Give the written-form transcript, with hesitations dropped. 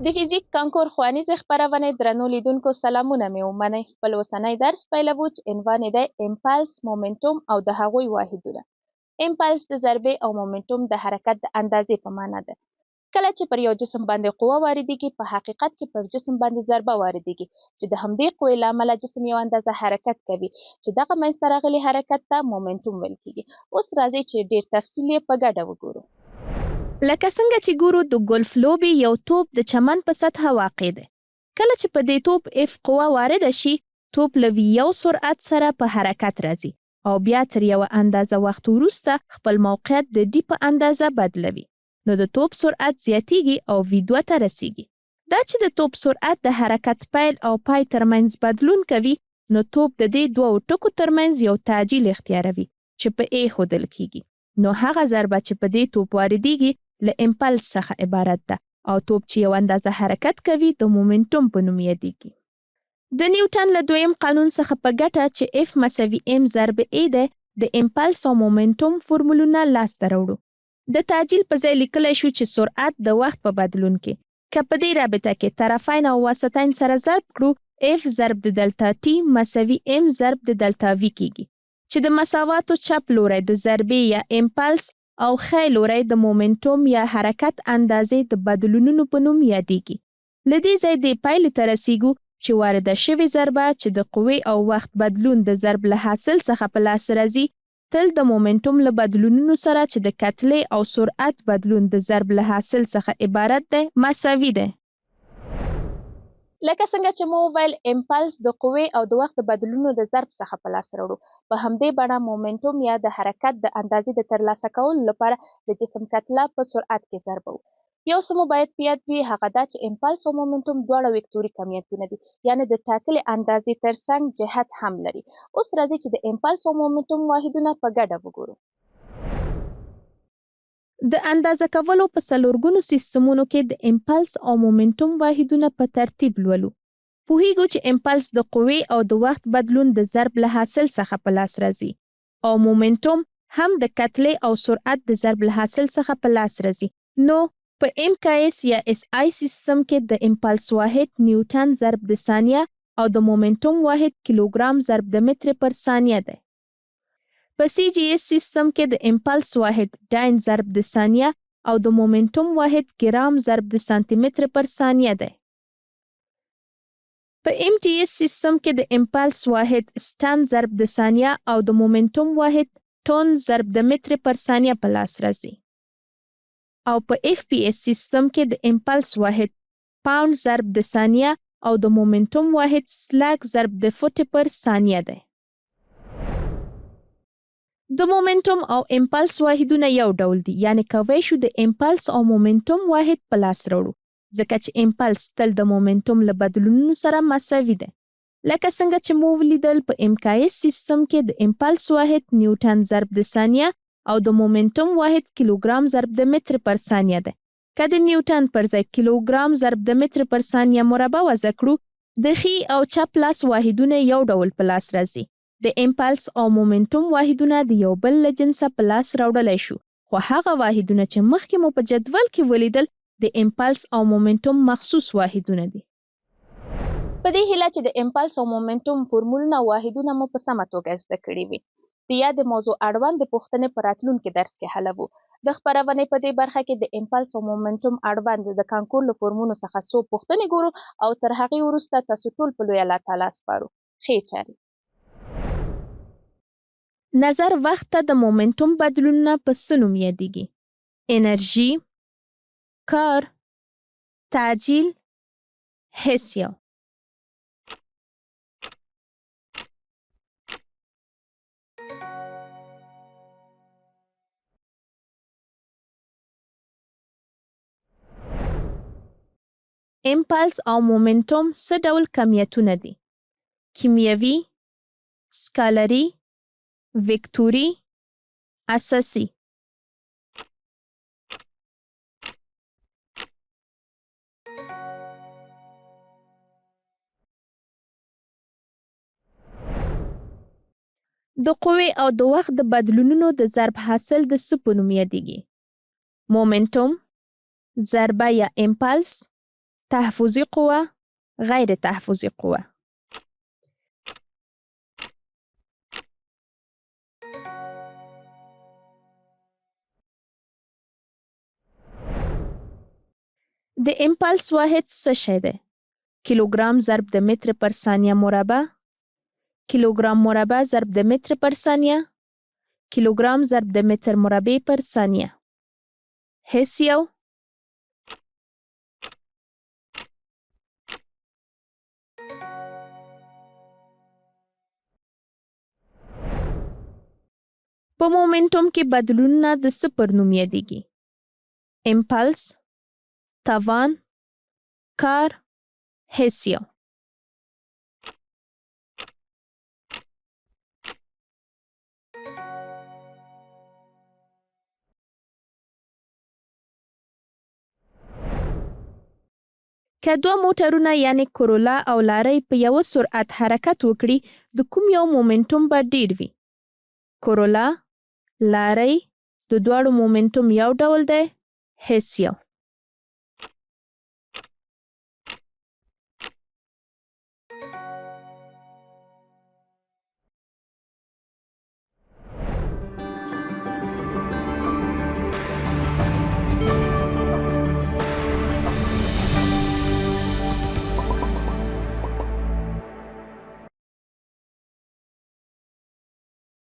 د فزیک کانکور ښوونیزې خپرونې درنو لیدونکو سلامونه مې ومنئ. خپل اوسنی درس پیلوو چې عنوان یې دی امپلس، مومنټوم او د هغوی واحدونه. امپلس د ضربې او مومنټوم د حرکت د اندازې په معنا ده. کله چې پر یو جسم باندې قوه واردېږي، په حقیقت کې پر جسم باندې ضربه واردېږي چې د همدې قوې له امله جسم یو اندازه حرکت کوي چې دغه منځته راغلي حرکت ته مومنټوم ویل کېږي. اوس راځئ چې ډېر تفصیل یې په ګډه وګورو. لکه څنګه چې ګورو د ګلف لوبې یو توپ د چمن په سطحه واقع دی. کله چې په دې توپ اف قوه وارده شي، توپ له وي یو سرعت سره په حرکت راځي او بیا تر یوه اندازه وخت وروسته خپل موقعیت د ډي په اندازه بدلوي. نو د توپ سرعت زیاتیږي او وي دوه ته رسیږي. دا چې د توپ سرعت د حرکت پیل او پای ترمنځ بدلون کوي، نو توپ د دې دوو ټکو ترمنځ یو تعجیل اختیاروي چې په A ښودل کیږي. نو هغه ضربه چې په دې توپ واردیږي له امپلس څخه عبارت ده او توپ چې یو اندازه حرکت کوي د مومنټوم په نوم یادیږي. د نیوټن له دویم قانون څخه په ګټه چې F مساوي M ضرب A دی د امپلس او مومنټوم فورمولونه لاسته راوړو. د تعجیل په ځای لیکلی شو چې سرعت د وخت په بدلون کې. که په دې رابطه کې طرفین او وسطین سره ضرب کړو، F ضرب د دلتا T مساوي M ضرب د دلتا V کېږي، چې د مساواتو چپ لوری د ضربې یا امپلس او ښی لوری د مومنټوم یا حرکت اندازې د بدلونونو په نوم یادېږي. له دې ځای دې پایلې ته رسېږو چې وارده شوې ضربه چې د قوې او وخت بدلون د ضرب له حاصل څخه په لاس راځي، تل د مومنټوم له بدلونونو سره چې د کتلې او سرعت بدلون د ضرب له حاصل څخه عبارت دی، مساوي دی. لکه څنګه چې مو وویل، امپلس د قوې او د وخت د بدلونونو د ضرب څخه په لاس راوړو. په همدې بڼه مومنټوم یا د حرکت د اندازې د ترلاسه کولو لپاره د جسم کتله په سرعت کې ضربوو. یو څه مو باید په یاد وي، هغه دا چې امپلس او مومنټوم دواړه وکتوري کمیتونه دي، یعنې د ټاکلې اندازې ترڅنګ جهت هم لري. اوس راځئ چې د امپلس او مومنټوم واحدونه په ګډه وګورو. د اندازه کولو په څلورګونو سیستمونو کې د امپلس او مومنټوم واحدونه په ترتیب لولو. پوهیږو چې امپلس د قوې او د وخت بدلون د ضرب له حاصل څخه په لاس راځي او مومنټوم هم د کتلې او سرعت د ضرب له حاصل څخه په لاس راځي. نو په ایم کا ایس یا ایس آی سیستم کې د امپلس واحد نیوټن ضرب د ثانیه او د مومنټوم واحد کیلوګرام ضرب د متر پر ثانیه دی. په سي جي ایس سیستم کې د امپلس واحد ډاین ضرب د ثانیه او د مومنټوم واحد ګرام ضرب د سانتي متر پر ثانیه دی. په ایم ټي ایس سیستم کې د امپلس واحد سټن ضرب د ثانیه او د مومنټوم واحد ټون ضرب د متر پر ثانیه په لاس راځي. او په اف پي ایس سیستم کې د امپلس واحد پاونډ ضرب د ثانیه او د مومنټوم واحد سلګ ضرب د فوټ پر ثانیه دی. د مومنټوم او امپلس واحدونه یو ډول دي، یعنې کوی شو د امپلس او مومنټوم واحد په لاس راوړو، ځکه چې امپلس تل د مومنټوم له بدلونونو سره مساوي دی. لکه څنګه چې مو ولیدل په امکایس سیستم کې د امپلس واحد نیوټن ضرب د ثانیه او د مومنټوم واحد کیلوګرام ضرب د متر پر ثانیه دی. که د نیوټن پر ځای کیلوګرام ضرب د متر پر ثانیه مربع وضع کړو، د ښي او چپ لاس واحدونه یو ډول په لاس راځي. د امپلس او مومنټوم واحدونه د یو بل له جنسه په لاس راوړلی شو، خو هغه واحدونه چې مخکې مو په جدول کې ولیدل، د امپلس او مومنټوم مخصوص واحدونه دي. په دې هیله چې د امپلس او مومنټوم فورمولونه او واحدونه مو په سمه توګه زده کړي وي. د یادې موضوع اړوند پوښتنې په راتلونکي درس کې حلوو. د خپرونې په دې برخه کې د امپلس او مومنټوم اړوند د کانکور له فورمونو څخه څو پوښتنې ګورو او تر هغې وروسته تاسو ټول په لوی الله تعالی سپارو. ښې چارې. نظر وخت ته د مومنټوم بدلونونه په څه نوم یادیږي؟ انرژي، کار، تعجیل، هیڅ یو. امپلس او مومنټوم څه ډول کمیتونه دي؟ کیمیاوي، سکالري، وکتوري، اساسي. د قوې او د وخت د بدلونونو د ضرب حاصل د څه په نوم یادیږي؟ مومنټوم، ضربه یا امپلس، تحفظي قوه، غیر تحفظي قوه. د امپلس واحد څه شی دی؟ کیلوګرام ضرب د متر پر ثانیه مربع، کیلوګرام مربع ضرب د متر پر ثانیه، کیلوګرام ضرب د متر مربع پر ثانیه. هیڅ یو. په مومنټوم کې بدلونونه د څه پر نوم یادیږي؟ امپلس، توان، کار، هیڅ یو. که دوه موټرونه یعنې کرولا او لارۍ په یوه سرعت حرکت وکړي د کوم یو مومنټوم به ډېر وي؟ کرولا، لارۍ، د دواړو مومنټوم یو ډول دی، هیڅ یو.